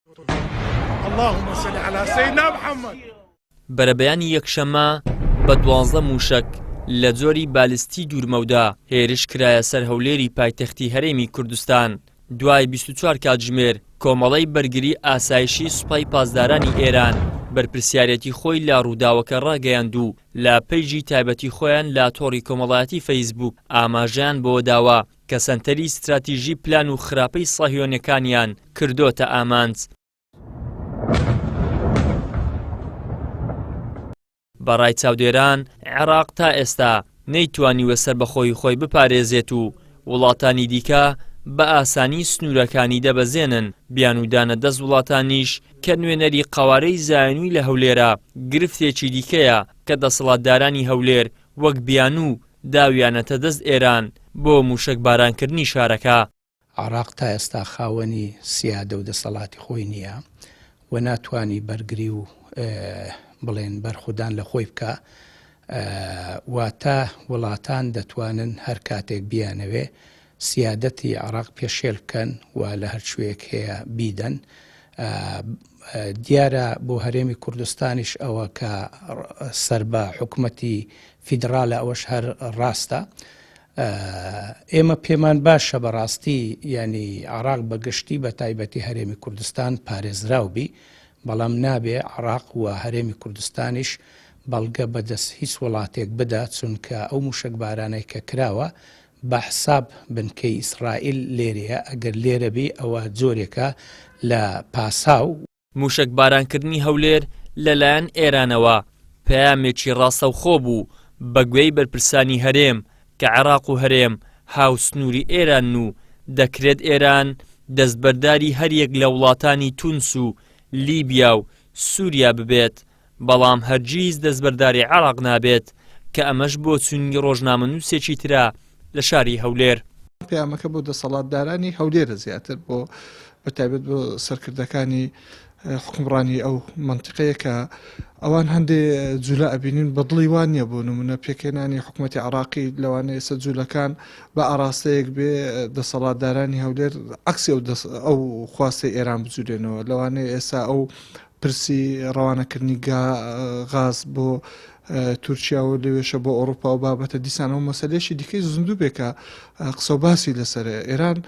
اللهم صل علی سیدنا محمد. بەرەبەیانی یەکشەممە بە 12 مووشەک لە جۆری بالستی دوورمەودا هێرش کرایە سەر هەولێری پایتەختی هەرێمی کوردستان. دوای 24 کاتژمێر کۆمەڵەی بەرگری ئاسایشی سوپای پاسدارانی ئێران بەرپرسیارێتی خۆی لە ڕووداوەکە ڕاگەیاند و لە پەیجی تایبەتی خۆیان لە تۆڕی کۆمەڵایەتی فەیسبووک ئاماژەیان بەوەداوە کە سەنتەری ستراتیژی پلان و خراپەی سەهیۆنەکانیان کردۆتە ئامانج. بە ڕای چاودێران، عێراق تا ئێستا نەیتوانیوە سەربەخۆیی خۆی بپارێزێت و وڵاتانی دیکە بە ئاسانی سنوورەکانی دەبەزێنن، بیانوودانە دەست وڵاتانیش کە نوێنەری قەوارەی زایۆنی لە هەولێرە، گرفتێکی دیکەیە کە دەسەڵاتدارانی هەولێر وەک بیانوو داویانەتە دەست ئێران بۆ مووشەکبارانکردنی شارەکە. عێراق تا ئێستا خاوەنی سیادە و دەسەڵاتی خۆی نییە و ناتوانی بەرگری و بڵێن بەرخودان لە خۆی بکا، واتە وڵاتان دەتوانن هەر کاتێک بیانەوێ سیادەتی عێراق پێشێل بکەن و لە هەر کوێیەک هەیە بیدەن. دیارە بۆ هەرێمی کوردستانیش ئەوە کە سەر بە حکومەتی فیدڕالە ئەوەش هەر ڕاستە. ئێمە پێمان باشە بەڕاستی یانی عراق بە گشتی بە تایبەتی هەرێمی کوردستان پارێزراو بی بەڵام نابێ عراق و هەرێمی کوردستانیش بەڵگە بەدەست هیچ وڵاتێک بدا چونکە ئەو موشەکبارانەی کە کراوە بە حساب بنکەی ئیسرائیل لێرەیە ئەگەر لێرە بی ئەوە جۆرێکە لە پاساو. موشەکبارانکردنی هەولێر لەلایەن ئێرانەوە پەیامێکی ڕاستەوخۆ بوو بە گوێی بەرپرسانی هەرێم کە عێراق و هەرێم هاوسنووری ئێرانن و دەکرێت ئێران دەستبەرداری هەریەک لە وڵاتانی تونس و لیبیا و سوریا ببێت بەڵام هەرگیز دەستبەرداری عێراق نابێت، کە ئەمەش بۆچوونی ڕۆژنامەنووسێکی ترە لە شاری هەولێر. پەیامەکە بۆ دەسەڵاتدارانی هەولێرە زیاتر بۆ بە تایبەت بۆ سەرکردەکانی حکومڕانی ئەو مەنتیقەیە کە ئەوان هەندێ جولە ئەبینین بە دڵی وان نییە بۆ نمونە پێکهێنانی حکوومەتی عراقی لەوانەیە ئێستا جولەکان بە ئاراستەیەک بێ دەسەڵاتدارانی هەولێر عکسی ئەو ئەو خواستەی ئێران بجولێنەوە لەوانەیە ئێستا ئەو پرسی ڕەوانەکردنی غاز بۆ تورکیا و لەوێشە بۆ ئەوروپا و بابەتە دیسانەوە مەسلەیەکی دیکەی زیندوو بێ کە قسە و باسی لەسەر ئێران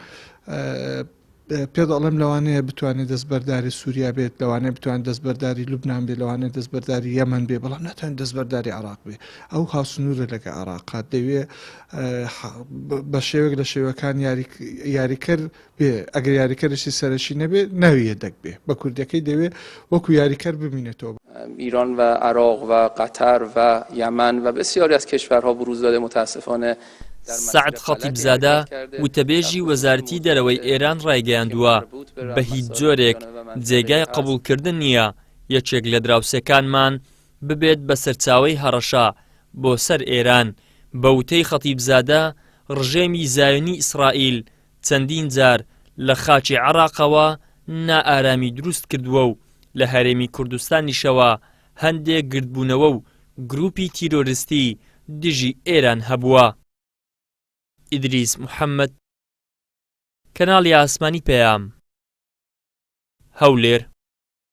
پێ دەڵێم لەوانەیە بتوانێت دەستبەرداری سووریا بێت لەوانەیە بتوان دەستبەرداری لوبناان بێ لەوانەیە دەستبەرداری یەمەن بێ بەڵام ناتوانێت دەستبەرداری عراق بێ ئەو هاوسنوورە لەگە عراقات دەوێ بە شێوەیەک لە شێوەکان یاریکەر بێ ئەگەر یاریکەرێکی سەرەکی نەبێ ناوی یەدەگ بێ بە کوردیەکەی دەوێ وەکو یاریکەر بمینێتەوە. ایران و عراق و قطر و یمن و بسیاری از کشورها بروز داده متاسفانه در مسیر سەعد غلطی خەتیبزادە، حرکت کرده در وتەبێژی خصوص وەزارەتی موضوعات دەرەوەی ئێران که ڕایگەیاندووە، مربوط به بە هیچ مسائل جۆرێک بیگانه و منطقه‌ای جێگای هست. قبوڵکردن نییە یەکێک لە دراوسێکانمان ببێت بە سەرچاوەی هەڕەشە بۆ سەر ئێران. بە وتەی خەتیبزادە، ڕژێمی زایۆنی ئیسرائیل چەندین جار لە خاکی عێراقەوە نائارامی دروست کردووە و لە هەرێمی کوردستانیشەوە هەندێک گردبوونەوە و گروپی تیرۆرستی دژی ئێران هەبووە. ئیدریس محەمەد، کەناڵی ئاسمانی پەیام، هەولێر.